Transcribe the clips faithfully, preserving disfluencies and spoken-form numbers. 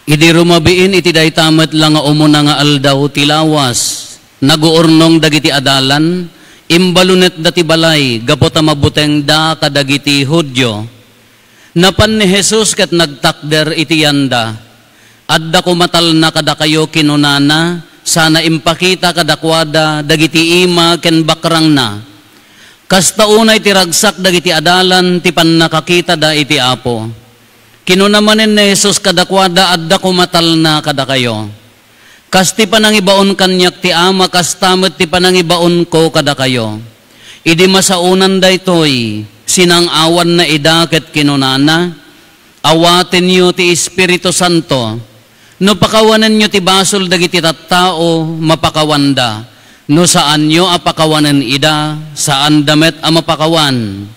Idi rumabiin iti dayta met la nga umuna nga aldaw ti lawas, naguurnong dagiti adalan, imbalunetda ti balay gapu ta mabutengda kadagiti Judio. Napan ni Jesus ket nagtakder iti yanda. "Adda koma talna kadakayo," kinunana, sana impakita kadakuada dagiti ima ken bakrangna. Kasta unay ti ragsak dagiti adalan ti pannakakitada iti Apo. Kinuna manen ni Jesus kadakuada, "Adda koma talna kadakayo. Kas ti panangibaon kaniak ti Ama, kasta met ti panangibaonko kadakayo." Idi masaonan daytoy, sinang-awanna ida ket kinunana, "Awatenyo ti Espiritu Santo. No pakawanenyo ti basol dagiti tattao, mapakawanda. No saanyo a pakawanen ida, saanda met a mapakawan."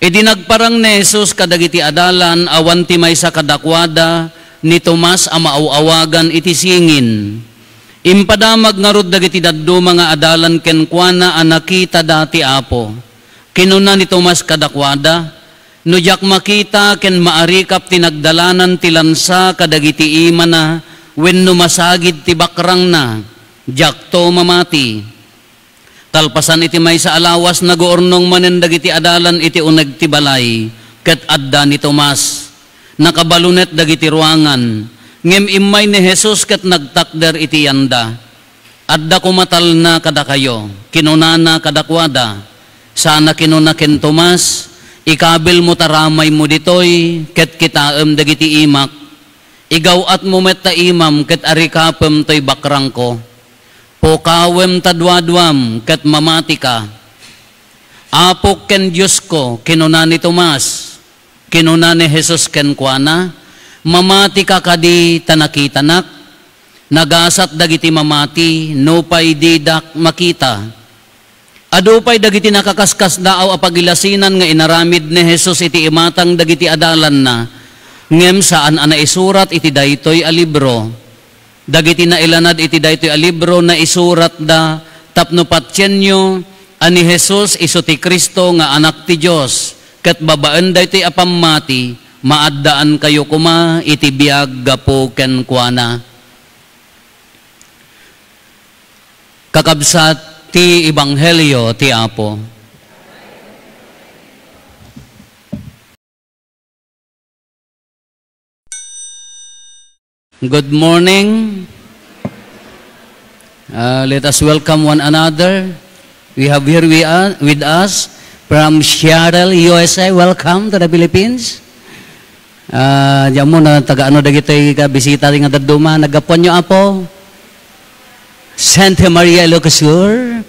Idi nagparang ni Jesus kadagiti adalan, awan ti maysa kadakuada ni Tomas a maaw-awagan iti singin. Impadamag ngarud dagiti dadduma nga adalan kenkuana a nakitada ti Apo. Kinuna ni Tomas kadakuada, "No diak makita ken maarikap ti nagdalanan ti lansa kadagiti imana wenno masagid ti bakrangna, diakto mamati." Kalpasan iti maysa a lawas, naguurnong manen dagiti adalan iti uneg ti balay, ket adda ni Tomas. Nakabalunet dagiti ruangan, ngem immay ni Jesus ket nagtakder iti yanda. "Adda koma talna kadakayo," kinunana kadakuada. Sana kinuna ken Tomas, "Ikabilmo ta ramaymo ditoy, ket kitaem dagiti imak. Igaw-atmo met ta imam ket arikapem toy bakrangko. Pukawem ta duaduam ket mamatika." "Apok ken Diosko," kinuna ni Tomas. Kinuna ni Jesus kenkuana, "Mamatika kadi ta nakitanak? Nagasat dagiti mamati nupay didak makita." Adu pay dagiti nakaskasdaaw a pagilasinan nga inaramid ni Jesus iti imatang dagiti adalanna, ngem saan a naisurat iti daytoy a libro. Dagiti nailanad iti daytoy a libro, naisuratda tapno patienyo a ni Jesus isu ti Cristo nga Anak ti Dios, ket babaen daytoy a pammati, maaddaankayo koma iti biag gapu kenkuana. Kakabsat ti Ebanghelio ti Apo. Good morning. Uh, let us welcome one another. We have here we are, with us from Seattle, U S A. Welcome to the Philippines. Ah, diammo na taga ano dagitoy kabisita nga dadduma. Naggapuanyo, Apo? Santa Maria, Ilocos Sur.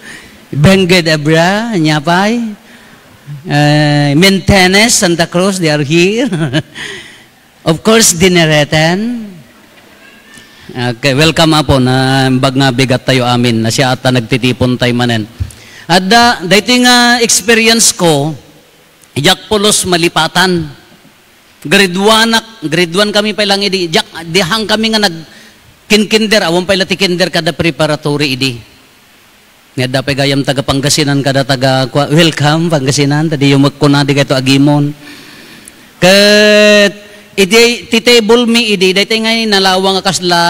Benguet, Abra. Ania pay? Eh, Mintenes, Santa Cruz, they are here. Of course, Dinareten. Okay, welcome, Apo. Naimbag nga bigat tayo amin. Nasia ata nagtitipon tayo manen. Adda, daytoy nga experience ko, diak pulos malipatan. Grade one ak-, grade one kami pay lang idi. Diak, dihang kami nga nag-kinkinder, awan pay la ti kinder kada preparatory idi. Nga adda pay gayam taga Pangasinan kada taga, kwa, welcome, Pangasinan, ta diyo mekkuna dagitoy agimon. Ket, idi, ti table mi idi, daytoy ngay nalawang a kasla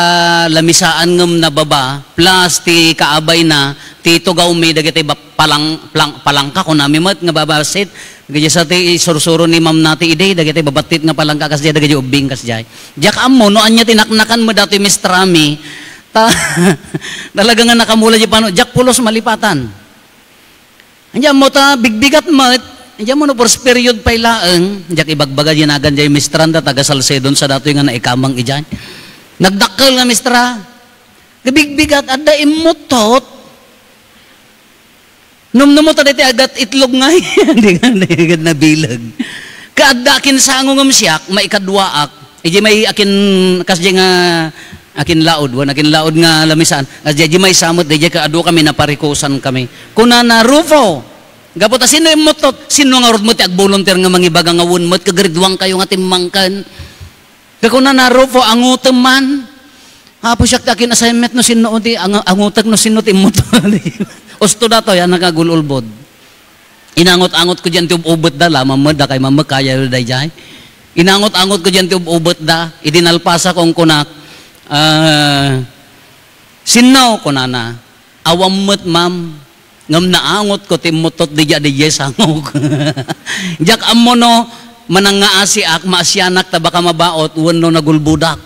lamisaan ngem nababa, plus ti kaabayna, ti tugaw mi, dagitoy ba-, palang-, plang-, palangka, kunami met nga babasit, Dagiti sa ti isursuro ni Ma'am Nati idi, dagiti babattit nga palangka kasdiay, dagiti ubbing kasdiay. Diak ammo no ania ti naknakan met datoy mistrami. Ta, talaga nga nakamula di pano, diak pulos malipatan. Ania ammo ta bigbigat met, ania ammo no first period pay laeng, diak ibagbaga di nagan diay mistran da, taga Salcedon sa datoy nga naikamang idiay. Nagdakkel nga mistra. Bigbigat, adda immuttot. Numnumot ta daytoy agat itlog ngay. Di nga, di nga nabileg. Kaadda akin sango ngem siak, maikaduaak. Idiay may akin, kasdiay nga akin laod, wen akin laod nga lamisaan. Kasdiay, idiay maysa met, idiay kaadu kami, naparikusan kami. Kunana, "Rufo, gapu ta sino immuttot? Sino ngarud met ti agbolunteer nga mangibaga nga wen met, kagridwang kayo nga timmangken?" Kakunana, "Rufo, angutem man." Apo, siak ti akin assignment no sinno ti ang-, angutek no sinno ti immutto. Usto datoy, anak nga gululbod. Inangot-angot ko diyan ti ub-ubet da, laman mo, dakay man, kaya dayjay. Inangot-angotko diyan ti ub-ubetda. Idi nalpasakon, kunak, "Ah, sinno?" kunana. "Awan met, ma'am. Ngem naangotko ti immuttot didiay, didiay sangok." Diak ammo no manangngaasiak, maasianak ta baka mabaot wenno nagulbodak.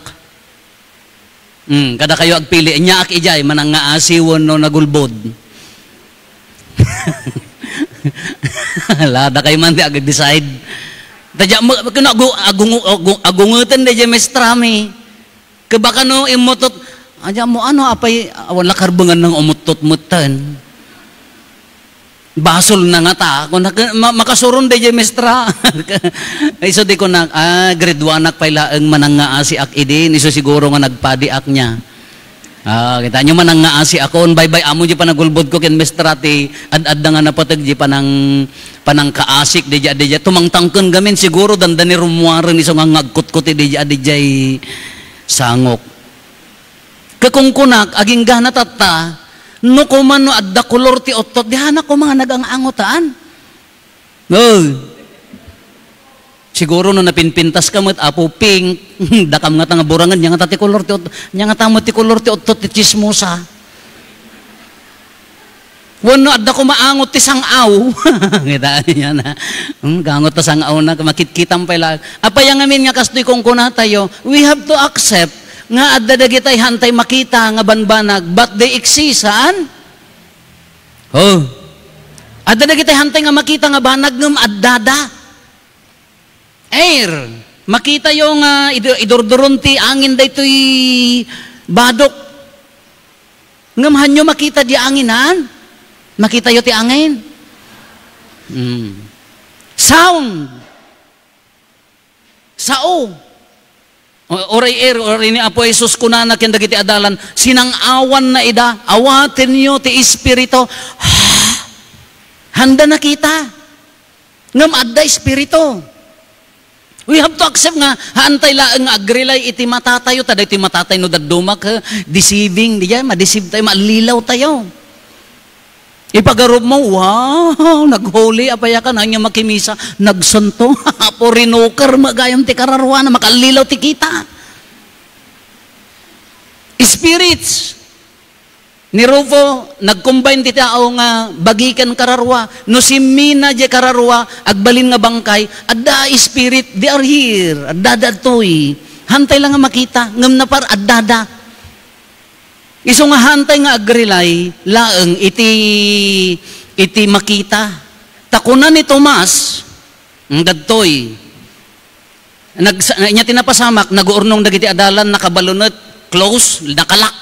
Hmm, kadakayo agpili. Aniaak idiay, manangngaasi wenno nagulbod? Ala, dakayo man ti ag-decide. Ta diak mo, kunak, agu-, agu-, agu-, agungeten didiay maestrami. Ket baka no immuttot, "Ania mo, ano, apay, awan la karbengan nga umuttot metten." Basolna ngata, kunak, ma-, makasuron didiay maestra. Isu di kunak, "Ah, grade one-ak pay laeng, manangngaasiak idin, isu siguro nga nagpadiak nia." Ah, kitaenyo, manangngaasiakon, baybay-am diay panagulbodko ken maestra ti ad-adda nga napateg diay panang-, panangkaasik didiay, didiay. Tumangtangken gamin, siguro dandani rummuaren isu nga, nga agkutkuti didiay, didiay sangok. Ket kunkunak, aginggana tatta, no koma no adda kolor ti uttot, di hanak koma nga nagang-angotan. Oy. Siguro no napinpintaska met, Apo, pink, dakam ngata nga burangen, ania ngata ti kolor ti ut-, ania ngata met ti kolor ti uttot ti chismosa. Wenno adda koma angot ti sang-aw. Kita niya na. Hmm, gangot ta sang-aw na, makitkitam pay la. Apay a ngamin nga kastoy kunkunatayo, we have to accept nga adda dagitay haantay makita nga banbanag, but they exist, saan? Oh. Adda dagitay haantay nga makita nga banag ngem addada. Air. Makitayo nga idu-, idurduron ti angin daytoy badok. Ngem hanyo makita di anginan? Makitayo ti angin? Hmm. Sound. Sao. O-, uray, er, uray ni Apo Jesus kunana ken dagiti adalan, "Sinang-awanna ida, awatenyo ti Espiritu." Haanda nakita. Ngem adda Espiritu. We have to accept nga haantay laeng nga agrely iti matatayo, ta daytoy matatayo no dadduma, eh, deceiving, di jay, ma-deceive tayo, maallilaw tayo. Ipagarupmo, wow, naghuli, apay a kan, ania makimisa, nagsanto, apo, rinoker, magayam ti kararuana, makaallilaw ti kita. Spirits. Ni Rufo, nag-combine ti tao nga bagi ken kararua. No simmina jay kararua, agbalin nga bangkay, adda spirit, they are here, adda dadtoy. Haantay la nga makita, ngem napar-, addada. Isu nga haantay nga agrely laeng iti, iti makita. Ta kuna ni Tomas, "Mm, dadtoy." Nagsa-, ania ti napasamak, naguurnong dagiti adalan, nakabalunet, close, nakalak.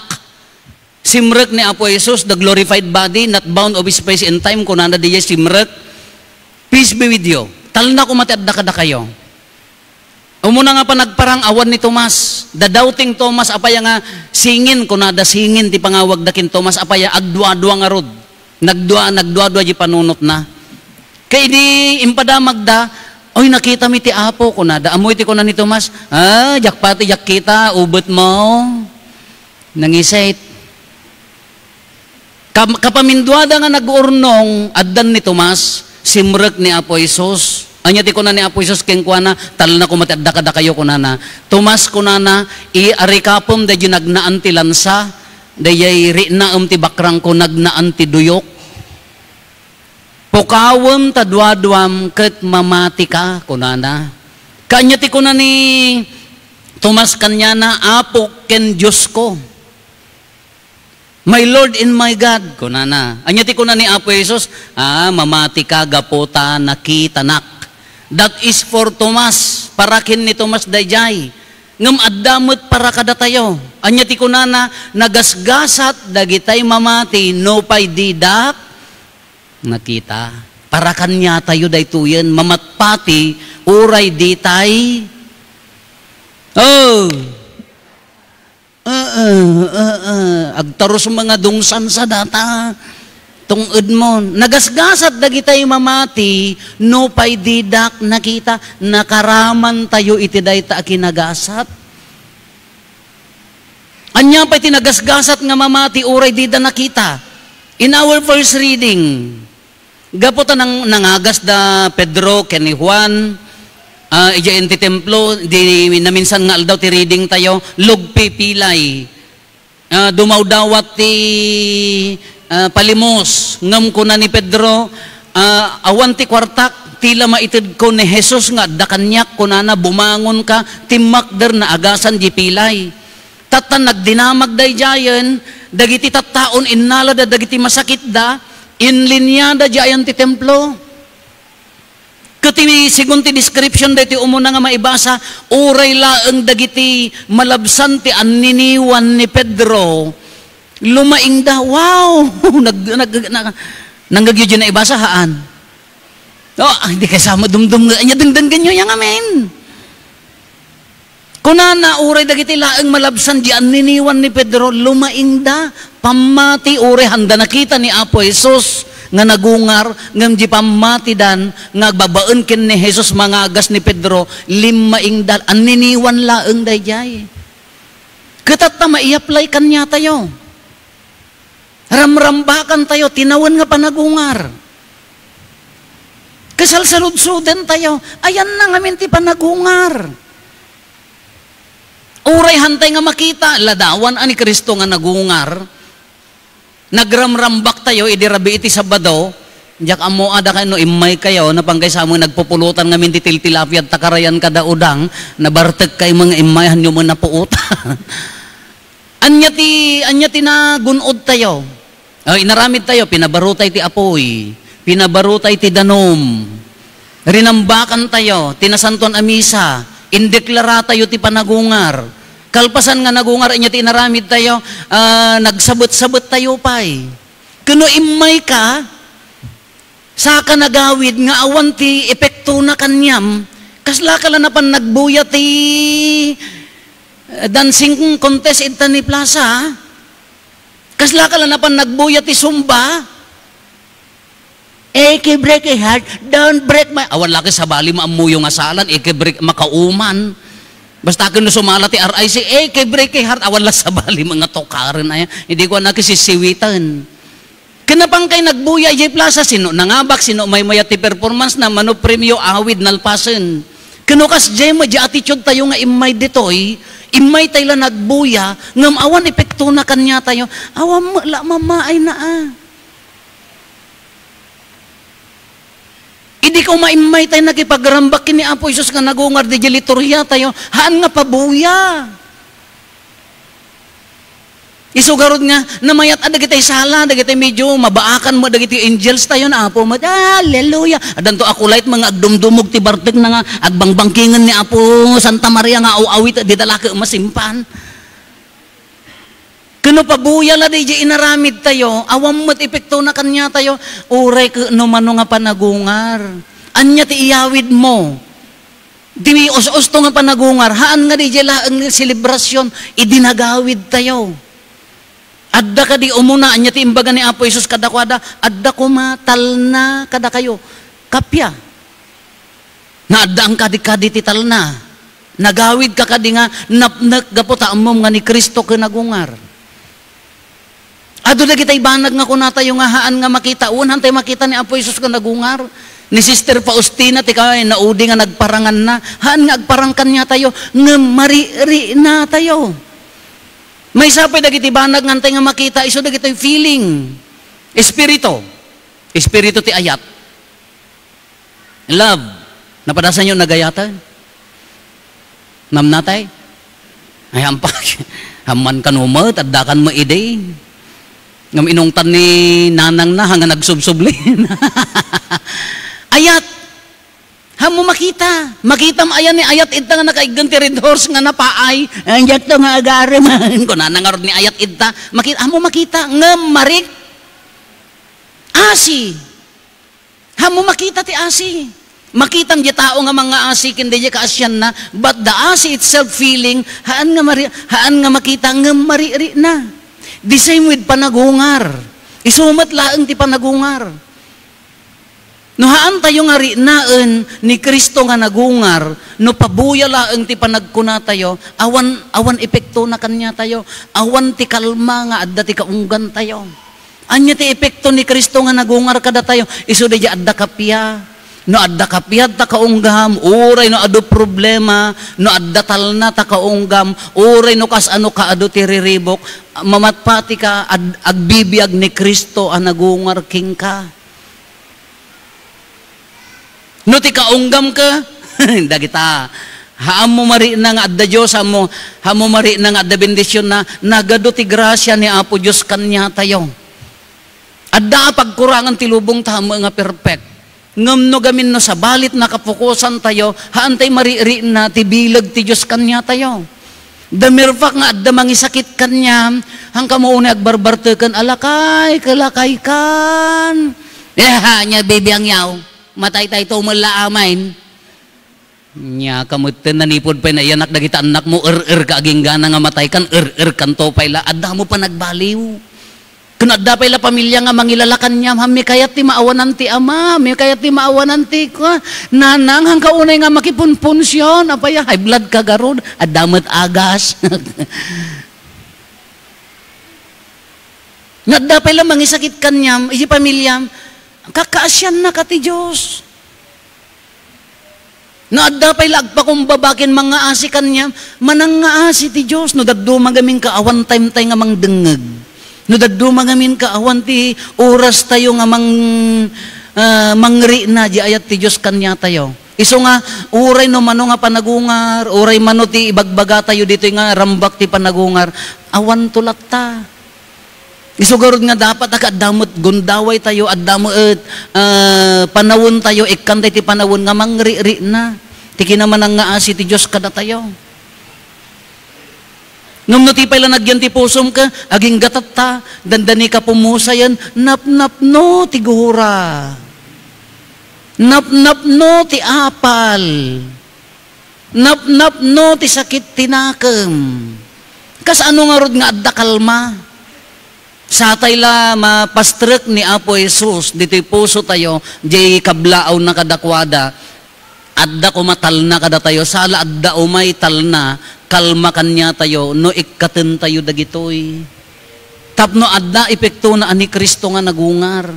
Simrek ni Apo Jesus, the glorified body, not bound of space and time, kunana diay simrek, "Peace be with you." Talna koma ti adda kadakayo. Umuna nga panagparang, awan ni Tomas. The doubting Thomas, apay nga singin, kunada, singin ti pangawagda ken Tomas, apay, agduadua ngarud. Nagdua, nagduadua di panunotna. Kay di impadamagda, "Oy, nakitami ti Apo," kunada. Ammoy ti kuna ni Tomas, "Ah, diak pati, diak kita, ubetmo." Nangisit. Kam-, kapaminduada nga nagurnong, addan ni Tomas, simrek ni Apo Jesus. Ania ti kuna ni Apo Jesus kenkuana, "Talna koma ti adda kadakayo," kunana. "Tomas," kunana, "i-, arikapem daydi nagnaan ti lansa, dayay riknaem ti bakrangko, nagnaan ti duyok. Pukawem ta duaduam ket mamatika," kunana. Kaanya ti kuna ni Tomas kaniana, "Apo ken Diosko." "My Lord and my God," kunana. Ania ti kuna ni Apo Jesus? "Ah, mamatika gapu ta nakitanak." That is for Tomas. Para ken ni Tomas daydiay. Ngem adda met para kadatayo. Ania ti kunana? "Nagasgasat dagitay mamati nupay didak nakita." Para kaniatayo daytoyen, mamatpati, uray ditay. Oh! Ee, ee, agtarus nga dungsan sa data. Tungod mo, nagasgasat dagitay mamati, nupay didak nakita, nakaraman tayo iti dayta a kinagasat. Ania pay ti nagasgasat nga mamati uray dida nakita? In our first reading, gapu ta nang-, nangagas da Pedro ken ni Juan, Ah, idiay ti templo, di naminsan nga aldaw ti reading tayo, lugpipilay. Ah, dumawdawat ti, ah, palimos, ngem kuna ni Pedro, ah, "Awan ti kuartak, ti la maitedko ni Jesus nga adda kaniak," kunana, "bumangonka, timmakder naagasan di pilay." Tatta, nagdinamag daydiayen, dagiti tattaon innalada dagiti masakitda, inliniada diayen ti templo. Ket ti, segun ti description daytoy umuna nga maibasa, uray laeng dagiti malabsan ti anniniwan ni Pedro, lumaingda. Wow! Nag-, nag-, nag-, nanggagyo diay naibasa, haan? Oh, ay, di kay sa madumdum nga, anya dengdenggenyo yang amen. Kunana, uray dagiti laeng malabsan di anniniwan ni Pedro, lumaingda. Pammati, uray handa nakita ni Apo Jesus nga nagungar, ngem di pammatidan nga agbabaen ken ni Jesus mangagas ni Pedro, limmaingda, anniniwan laeng daydiay. Ket tatta, mai-apply kaniatayo. Ramrambakan tayo, tinawen nga panagungar. Kasalsaludsuden tayo, ayanna ngamin ti panagungar. Uray hantay nga makita, ladawan a ni Cristo nga nagungar. Nagramrambak tayo, idi rabii ti Sabado, diak ammo a dakay no immay kayo, napan kay sa amin nagpupulotan ngamin ti tiltilapia, ta karayan kada udang, nabartek kay mga immay, hanyo man napuot. Ania ti, ania ti nagun-od tayo? O, inaramid tayo, pinabaro tay ti apuy, pinabaro tay ti danum. Rinambakan tayo ti Nasantoan a Misa, indeklara tayo ti panagungar. Kalpasan nga nagungar, ania ti inaramid tayo? Ah, nagsabet-sabet tayo pay. Ket no immay ka, saka nagawid nga awan ti epektona kaniam, kaslaka la napan nagbuya ti, eh, dancing contest ita ni plaza? Kaslaka la napan nagbuya ti Zumba? Eke break my heart, don't break my, awan la ket sabali maammoyo nga salan, eke break, makauman. Basta ken no sumala ti R I C, eke break my heart, awan la sabali nga tukaren aya. Idi ko na kisisiwitan. Ken napan kay nagbuya idiay plaza, sino nangabak, sino maymayat ti performance na, mano premio, awid, nalpasen. Ken no kasdiay met ti attitude tayo nga immay ditoy, immay tay la nagbuya, ngem awan epektona kaniatayo, awan met la mamaayna a. Idi ko maimmay tay nakipagrambak ken ni Apo Jesus nga nagungar diay liturhia tayo, haan nga pabuya. Isu garud nga, namayat a dagiti sala, dagiti medyo mabaakan met dagiti angels tayo, na Apo met, "Hallelujah." Addanto a kulayt, mga agdumdumog ti bartekna nga agbangbangbangkingen ni Apo Santa Maria nga aw-awit, dita la ket masimpan. Ken no pabuya la diay inaramid tayo, awan met epektona kaniatayo, uray ket no mano nga panagungar. Ania ti iyawidmo? Ti us-usto nga panagungar, haan nga diay laeng selebrasyon, idi nagawid tayo. Adda kadi umuna, ania ti imbaga ni Apo Jesus kadakuada? Adda koma talna kadakayo. Kappia? Naaddaam kadi, kadi ti talna. Nagawidka kadi nga napnek gapu ta ammom nga ni Cristo ket nagungar. Adu dagiti banag nga kunatayo nga haan nga makita, wen, hantay makita ni Apo Jesus nga nagungar. Ni Sister Faustina, ti kay naudi nga nagparanganna, haan nga agparang kaniatayo, ngem maririnatayo. Maysa pay dagiti banag nga hantay nga makita, isu dagiti feeling, espiritu. Espiritu ti ayat. Love. Napadasanyo nagayatan? Namnatay? Ay, ampak. Amman kano met, addakan mo idi. Ngem inungtan ni nanangna, nga nagsubsubli. Ayat. Haan mo makita. Makitam aya ni ayat ita nga nakaiggen ti Red Horse nga napaay. Ay, diak to nga agarem. Kunana ngarud ni ayat ita. Maki-, haan mo makita. Ngem marik. Asi. Haan mo makita ti asi. Makitam diay tao nga mangaasi ken diay kaasianna, but the asi itself feeling, haan nga mari-, haan nga makita ngem maririna. The same with panagungar. Isu met laeng ti panagungar. No haan tayo nga rinaen ni Cristo nga nagungar, no pabuya laeng ti panagkunatayo, awan, awan epektona kaniatayo, awan ti kalma nga adda ti kaunggantayo. Ania ti epekto ni Cristo nga nagungar kadatayo? Isu daydiay adda kappia. No adda kapiat ta kaunggam, uray no adu problema, no adda talna ta kaunggam, uray no kasano kaadu ti riribuk, mamatpati ka, ad-, agbibiag ni Cristo a nagungar kenka. No ti kaunggam ka, dagita, ha ammo marikna nga adda Dios, ha ammo, ha ammo marikna nga adda bendisionna, nagadu ti grasia ni Apo Dios kaniatayo. Adda a pagkurangan ti lubong ta ammo nga perfect. Ngem no gamin no sabalit nakafokusan tayo, haantay maririkna ti bileg ti Dios kaniatayo. The mere fact nga adda mangisakit kaniam, han kamo unay agbarbarteken, "Alakay, kalakay kan." Eh, ha, nia bibiang yaw. Matay tayo tumella amin. Nia, kametten, nanipud pay naiyanak dagita annakmo, er-er ka agingga nga matay kan, er-er kanto pay la, adda mo panagbaliw. Ken adda pay la pamilia nga mangilala kaniam, "Hammi kayat ti maawanan ti ama, hammi kayat ti maawanan ti kua, nanang, hanka unay nga makipunpunsion, apay a, high blood ka garud, adda met agas." Nga adda pay la mangisakit kaniam, iti pamiliam, kakaasianna ka ti Dios. No adda pay la agpakumbaba ken mangngaasi kaniam, manangngaasi ti Dios. No dadduma ngamin ka awan time tayo nga mangdengngeg. No dadduma ngamin ka awan ti oras tayo nga mang-, ah, mangrikna di ayat ti Dios kaniatayo. Isu nga, uray no mano nga panagungar, uray mano ti ibagbaga tayo ditoy nga rambak ti panagungar, awan to latta. Isu garud nga dapat a, adda met gundaway tayo, adda met, ah, panawen tayo, ikkan tayo ti panawen nga mangrikna ti kinamanangngaasi ti Dios kadatayo. Ngem no ti pay la nagyan ti pusom ka, agingga tatta, dandani ka pumusayen, napnapno ti guhura. Napnapno ti apal. Napnapno ti sakit ti nakem. Kasano ngarud nga adda kalma? Satay la mapastrek ni Apo Jesus ditoy puso tayo, diay kablaawna kadakuada. Adda koma talna kadatayo, sala adda umay talna, kalma kaniatayo no ikkaten tayo dagitoy. Tapno adda epektona a ni Cristo nga nagungar.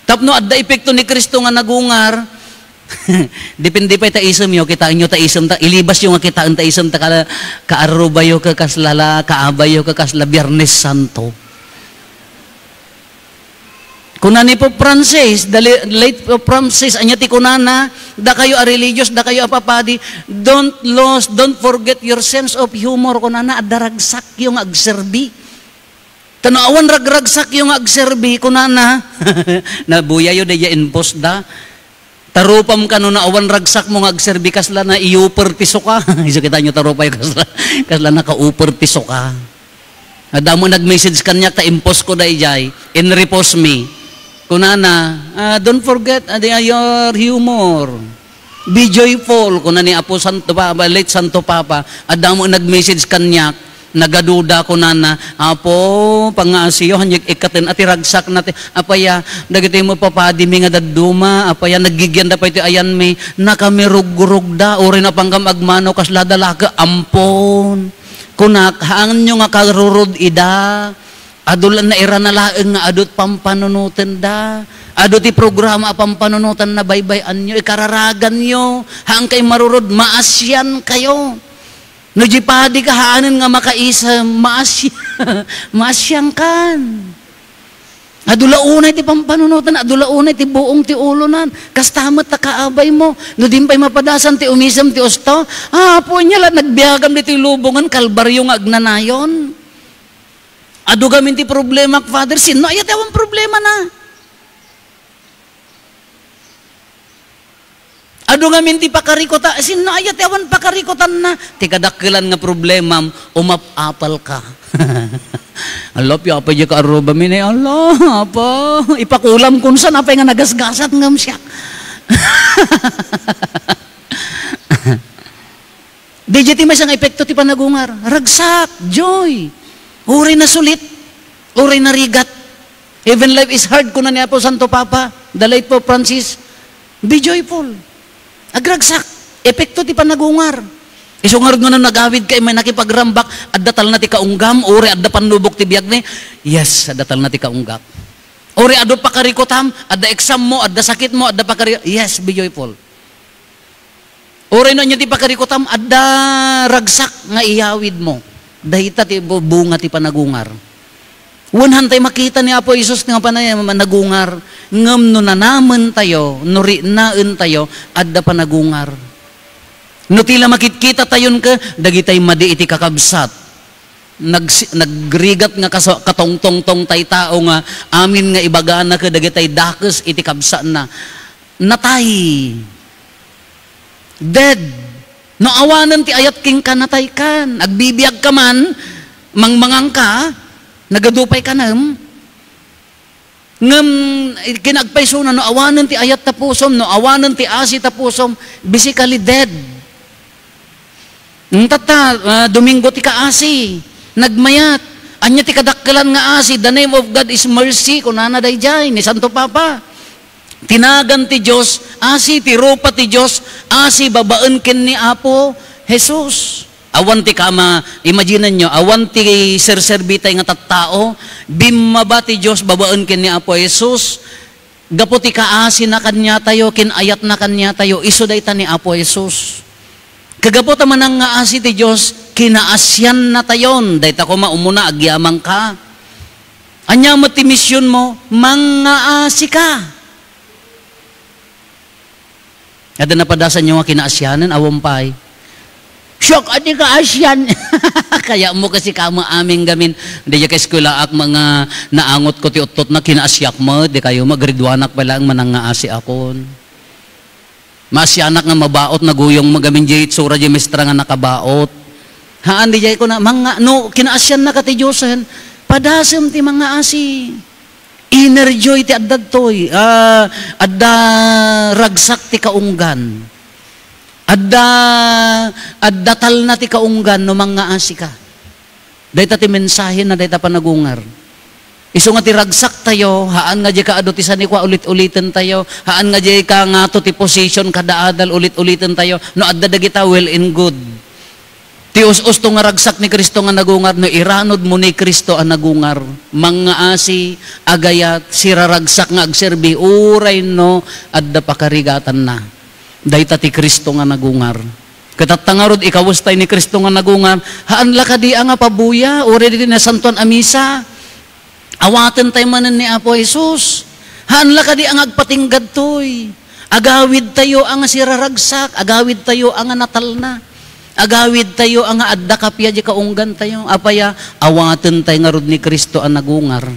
Tapno adda epekto ni Cristo nga nagungar, depende pay ta isemyo, kitaenyo ta isem ta, ilibasyo nga kitaen ta isem ta, ka-, kaarrubayo ka kasla la, kaabayo ka kasla Biernes Santo. Kuna ni Pope Francis, the la-, late Pope Francis, ania ti kunana, "Dakayo a religious, dakayo a papadi, don't lose, don't forget your sense of humor," kunana, adda ragsakyo nga agserbi. Ta no awan ragragsakyo nga agserbi, kunana, nabuyayo daydiay impos da. Tarupam kano no awan ragsakmo nga agserbi, kasla na iuper ti suka. Isu kitaenyo, tarupayo kasla, kasla nakauper ti suka. Adda mo nag-message kaniak ta imposko daydiay, in repost me. Kunana, ah, "Don't forget, ah, the, ah, your humor." Be joyful, kuna ni Apo Santo Papa, late Santo Papa, adda mo nag-message kaniak, nagaduda, kunana, "Apo, pangngaasiyo, han ikkaten a ti ragsakna ti, apay a, dagiti mo papadimi nga dadduma, apay a, naggigianda pay ti ayanmi, nakamirugrugda, uray napanggam agmano, kasla dalaka, ampon." Kunak, haanyo nga karurod ida. Adu la, nairana laeng nga adu ti pampanunotenda. Adu ti programa a pampanunotanna, baybay-anyo, ikararaganyo. Haankay marurod, maasiankayo. No di padi ka haanen nga makaisem, maasi-, maasiankan. Adu la unay ti pampanunotan, adu la unay ti buong ti ulonan. Kasta met ta kaabaymo. No di pay mapadasan ti umisem ti usto, "Apo, ania la nagbiagam ditoy lubongan, kalbaryo nga agnanayon." Adu gamin ti problema, Father, sinno aya ti awan problemana? Adu ngamin ti pakarikuta, sinno aya ti awan pakarikutanna? Ti kadakkelan nga problemam, umap-apal ka. Ala, piapay di ka arruba, mini, ala, apa, ipakulam kun saan, apay nga nagasgasat ngem siak. Daydiay ti maysa nga epekto ti panagungar. Ragsak, joy. Uray nasulit, uray narigat. "Even life is hard," kuna ni Apo Santo Papa, the late Pope Francis. Be joyful. Agragsak. Epekto ti panagungar. Isu ngarud nga no nagawid ka, immay nakipagrambak, adda talna ti kaunggam, uray adda pannubok ti biagmi. Yes, adda talna ti kaunggak. Uray adu pakarikutam, adda exam mo, adda sakit mo, adda pakari-, yes, be joyful. Uray no ania ti pakarikutam, adda ragsak nga iyawid mo. Dayta ti bu-, bunga ti panagungar. Wen, hantay makita ni Apo Jesus nga panay-, managungar. Ngem no nanamen tayo, no riknaen tayo, adda panagungar. No ti la makitkita tayon ket dagitay madi iti kakabsat. Nagsi-, nagrigat nga kaso-, katongtongtong tay tao nga amin nga ibagana ket dagitay dakes iti kabsatna. Natay. Dead. No awanen ti ayat kenka, nataykan. Agbibiagka man, mangmangangka, nagadu pay kanem. Ngem, kinagpaysona, no awanen ti ayat ta pusom, no awanen ti asi ta pusom, basically dead. Tatta, ah, Domingo ti kaasi, nagmayat. Ania ti kadakkelan nga asi? The name of God is mercy, kunana daydiay ni Santo Papa. Ti nagan ti Dios, asi, ti rupa ti Dios, asi babaen ken ni Apo Jesus. Awan ti kama, imaginenyo, awan ti serserbitay nga tattao, bimmaba ti Dios babaen ken ni Apo Jesus. Gapu ti kaasina kaniatayo, kin-ayatna kaniatayo, isu dayta ni Apo Jesus. Kagapu ta manangngaasi ti Dios, kinaasiannatayon. Dayta koma, umuna, agyamanka. Ania met ti misionmo? Manngaasika. Adda napadasanyo nga kinaasianan? Awan pay. Siak a ti kaasian. Kayatmo kasi kamo amin gamin. Diay kaeskuelaak, mga naangotko ti uttotna, kinaasiak met, di kayo, magriduanak pay laeng manangngaasiakon. Maasianak nga mabaot, naguyong mo gamin diay itsura diay maestra nga nakabaot. Haan, diay kuna, manga-, no, kinaasiannaka ti Diosen, padasem ti mangngaasi. Inner joy ti adda ditoy. Ah, adda ragsak ti kaunggan. Adda, adda talna ti kaunggan no manngaasika. Dayta ti mensahena dayta panagungar. Isu nga ti ragsaktayo, haan nga diay ka adu ti sanikua, ulit-ulitentayo. Haan nga diay ka ngato ti position kada adal, ulit-ulitentayo. No adda dagita, well and good. Ti us-usto nga ragsak ni Cristo nga nagungar, no iranudmo ni Cristo a nagungar, manngaasi, agayat, siraragsak nga agserbi, uray no adda pakarigatanna. Dayta ti Cristo nga nagungar. Ket tatta ngarud, ikawestay ni Cristo nga nagungar, haan la kadi a nga pabuya, uray ditoy Nasantoan a Misa. Awatentayo manen ni Apo Jesus. Haan la kadi a nga agpatinggadtoy. Agawidtayo a nga siraragsak, agawidtayo a nga natalna. Agawidtayo a nga adda kappia diay kaunggantayo. Apay a, awatentayo ngarud ni Cristo a nagungar.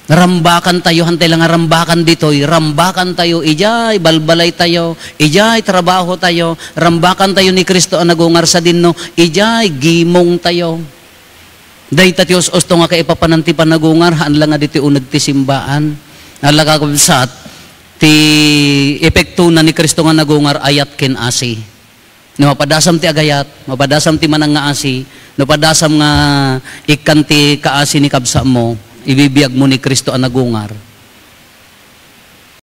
Rambakantayo, hantay la nga rambakan ditoy, rambakantayo, idiay balbalaytayo, idiay trabahotayo, rambakantayo ni Cristo a nagungar sadinno, idiay gimongtayo. Dayta ti us-usto nga kaipapanan ti panagungar, haan la nga ditoy uneg ti simbaan. Haan la, kakabsat, ti epektona ni Cristo nga nagungar, ayat ken asi. No mapadasam ti agayat, mapadasam ti manangngaasi, no padasam nga ikkan ti kaasi ni kabsatmo, ibibiagmo ni Cristo a nagungar.